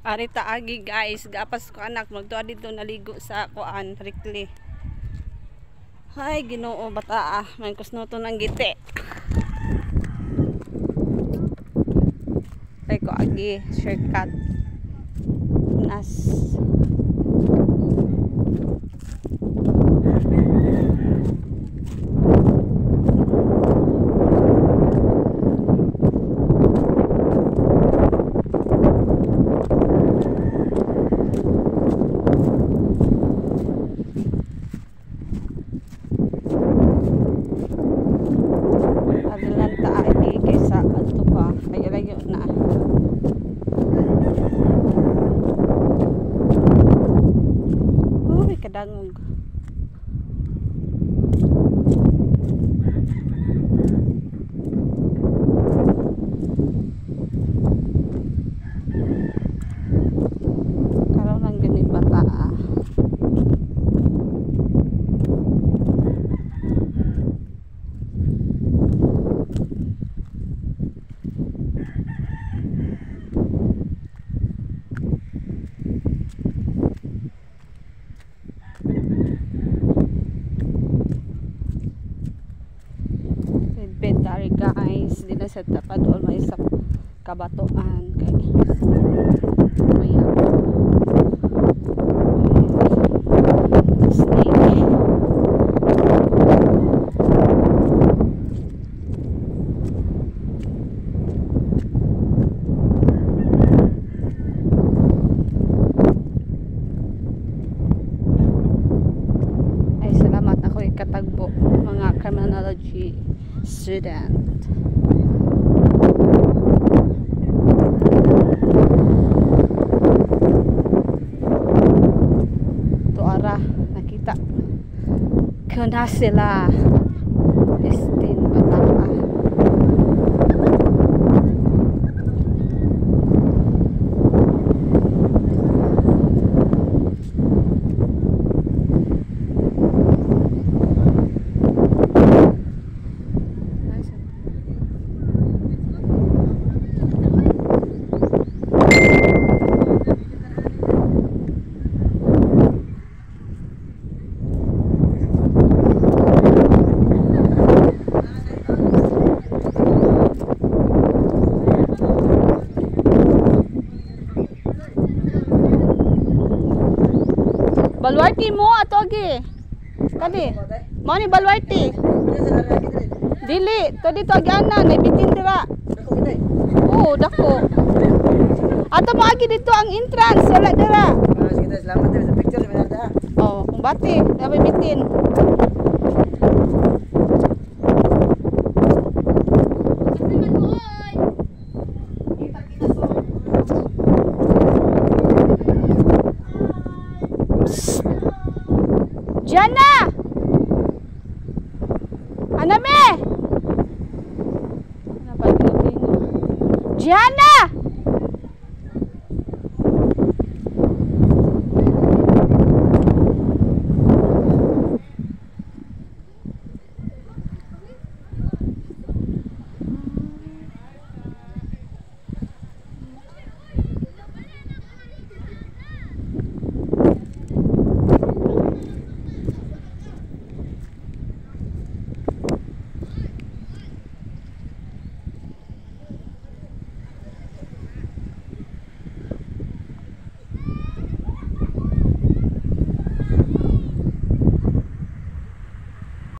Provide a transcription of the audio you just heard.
Arita agi, guys, gapas ko anak magtuwa dito naligo sa kuan Rikli. Ay, Ginoo, bata ah, may kusnoto ng giti. Ay ko agi shortcut. Nas. Kaysa adto pa ay layo na. Uy, kadangog. Karon lang gani bata ah. Inventory, guys, di na sa tapad all may sa kabatuan kay maya snake. Ay, salamat ako ikatagbo mga criminology student. Tuara, nakita ko na sila. Estin Bataka. Baluarte mo ato agi. Kali. Mo ni baluarte. Dili, to dito agi ana, naibitin dira. Oo, dako. Ato mo agi dito ang entrance, wala dira. Sige, salamat sa picture sa. Oh, kung bati, dapat bitin. Gianna! Aname! Gianna!